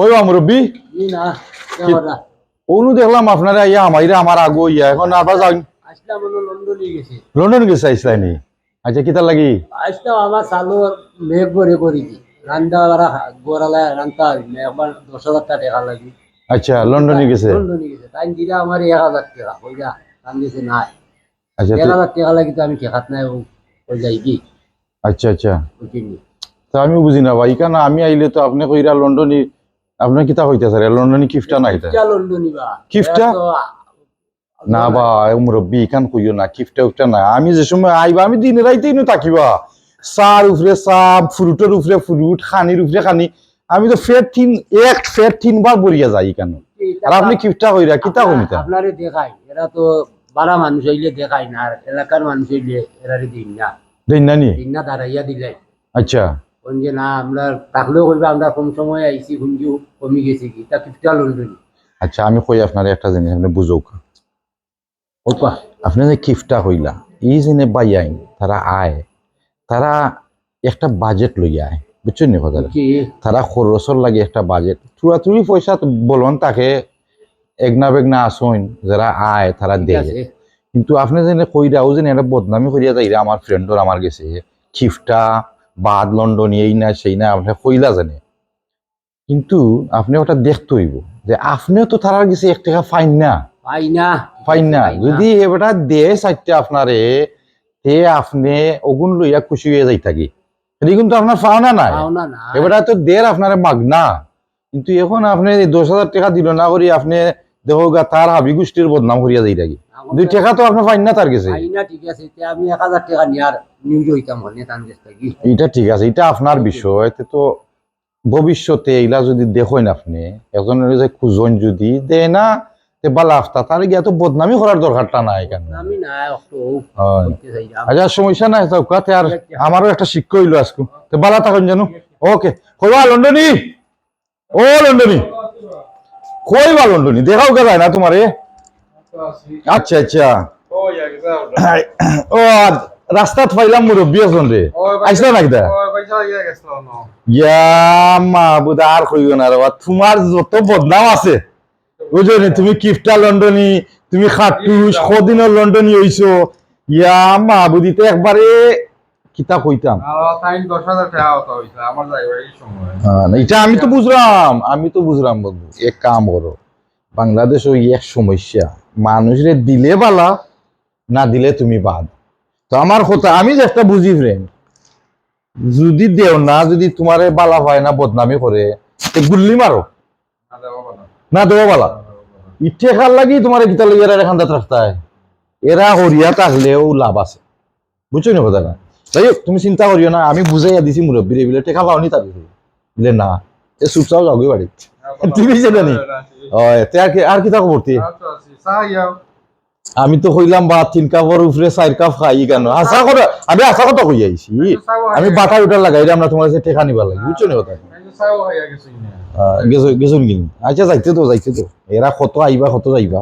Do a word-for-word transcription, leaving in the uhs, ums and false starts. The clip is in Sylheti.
কই বা মুরব্বি? জি না, কি? অনু দেখলাম আপনারে আইয়া হামাইরা আমার আগু অইয়া, এখন আবার যাও। আসলাম, অনু লন্ডনে গেছি। লন্ডন গেছে আইছলায়নি? আচ্ছা, কিতার লাগি? আসলাম, আমার চালু মেঘ ভরে করি দি। রান্দা বাড়া গড়ালা রান্তা হইলে একবার দশ হাজার টেকা লাগি। আচ্ছা, লন্ডনে গেছে? লন্ডনে গেছে। তাই দিলা আমার এক হাজার টেকা, কইলা, রান্দিছে নাই। আচ্ছা, এক হাজার টেকা লাগি তো আমি টেকাত নাই, ও, ও যাই কি? আচ্ছা, আচ্ছা। বুঝলি? তো আমি বুঝি না ভাই, কেন আমি আইলে তো আপনি কইরা লন্ডনি, আপনি কিতা কইতা স্যার? লন্ডনি কিফটা না এটা? কিফটা লন্ডনি বা। কিফটা? এরা তো আ-, না বা, এ মুরব্বি, ইখান কইও না, কিফটা উফটা না। আমি যে সময় আইবা, আমি দিনে রাইতে ইনো থাকিবা। চার উপরে চা, ফ্রুটর উপরে ফ্রুট, খানির উপরে খানি। আমি তো ফের তিন, এক ফের তিনবার বরিয়া যাই কেন? আর আপনি কিফটা কইরা, কিতা কইতা? আপনারে দেখাই, এরা তো বারা মানুষ অইলে দেখাই না, আর এলাকার মানুষ অইলে এরারে দিন না। দিন না নি? দিন না, দাঁড়াইয়া দিলাই। আচ্ছা। কোন যে না, আমরা থাকলেও কইবা, আমরা কম সময় আইছি, কোন যে কমি গেছে কি, তা কিফটা লন্ডনি। আচ্ছা, আমি কই আপনারে একটা জিনিস, আপনি বুঝউক। ওপা। আপনি যে কিফটা কইলা, ই যে নে বাইয়াইন, তারা আয়, তারা একটা বাজেট লইয়া আয়, বুঝছইন নি কথাটা? কি? তারা খরচর লাগি একটা বাজেট, থুড়া থুড়ি পয়সা তো বলন থাকে, এগনা বেগনা আসইন, যারা আয়, তারা ঠিক দেয়। আছে। কিন্তু আপনি যেন কইরা, ও যেন একটা বদনামি করিয়া যাইরা আমার ফ্রেন্ডর আমার গেছে, কিফটা, বাদ লন্ডনি, এই না, সেই না, আপনি কইলা জানে। কিন্তু আপনি ওটা দেখতে হইব যে আপনিও তো তারার গেছে এক টেকা পাইন না। পাই না। পাইন না। পাই না। যদি এবাটা দেয় চাইতে আপনারে, তে আপনি অগুন লইয়া খুশি হইয়া যাইতা গি। এটা কিন্তু আপনার পাওনা নাই। পাওনা নাই। এবাটা তো দের আপনারে মাগনা। কিন্তু এখন আপনি এই দশ হাজার টেকা দিল না করি আপনি দেখো গা তার হাবি গোষ্ঠীর বদনাম করিয়া যাইতা গি। আমার দুই টেকা তো আপনি পাইন না তার গেছে। পাই না, ঠিক আছে, তে আমি এক হাজার টেকা নিয়ার নিউজ হইতাম হনে তার গেছ থাকি। এটা ঠিক আছে, এটা আপনার বিষয়, এতে তো ভবিষ্যতে ইলা যদি দেখইন আপনি, একজনের যে খুঁজইন যদি দেয় না, তে বালা আফতা, তারে গিয়া তো বদনামি করার দরকারটা নাই কেন? আমি না, একটু হয়। করতে চাইলাম। আচ্ছা, সমস্যা নাই, যাও, কাতে আর আমারও একটা শিক্ষা হইলো আজকে। তো বালা থাকইন জানো? ওকে। কইবা লন্ডনি? ও লন্ডনি? কইবা লন্ডনি? দেখাও কে যায় না তোমারে? আচ্ছা, আচ্ছা। ও, আর রাস্তাত পাইলাম মুরব্বি একজন রে। ও, ভাই, আইসলা না কিতা? ও, ভাই, চলে গিয়া গেছিল, না। ইয়া মাবুদ, আর কইও না রে বা, তোমার যত বদনাম আছে, বুঝছো নি? তুমি কিফটা লন্ডনি, তুমি খাটুস, কদিনর লন্ডনি হইছো। ইয়া মাবুদ, ইতে একবারে কিতা কইতাম? আর তাইন দশ হাজার টাকা কথা হইছে, আমার যাইবার এই সময়। হ্যাঁ, না, এটা আমি তো বুঝলাম, আমি তো বুঝলাম বন্ধু। এক কাম করো, বাংলাদেশ ওই এক সমস্যা, মানুষরে দিলে বালা, না দিলে তুমি বাদ। তো আমার কথা, আমি যেটা বুঝি ফ্রেন্ড, যদি দেও না, যদি তোমারে বালা পায় না, বদনামি করে, তো গুল্লি মারো। না দেওয়া বালা। না দেওয়া বালা। ই টেকার লাগি তোমারে কিতা লইয়া এরা এখান রাখতে হয়। এরা হরিয়া থাকলেও লাভ আছে। বুঝছো নি কথাটা? যাই হোক, তুমি চিন্তা করিও না, আমি বুঝাইয়া দিছি মুরব্বীরে, বলে, "টেকা পাওনি তার কাছে?" বলে, "না।" এ চুপচাপ যাওগি বাড়ি। তুমি জানো নি? ওই, তে আর কি, আর কিতা খবর তি? আচ্ছা, আচ্ছা, চা ইয়া। আমি তো কইলাম বা তিন কাপর উপরে চার কাপ খাই কেন? হাছা কথা, আমি হাছা কথা কই আইছি। আচ্ছা, চা আমি খাই। বাটা উটা লাগাই রে, আমরা তোমার কাছে টেকা নিবার লাগি, বুঝছো নি কথা? আচ্ছা, চা খাই আগে শুনি না। আহ, গেছো, গেছো নি? আচ্ছা, যাইতে তো, যাইতে তো। এরা কত আইবা, কত যাইবা।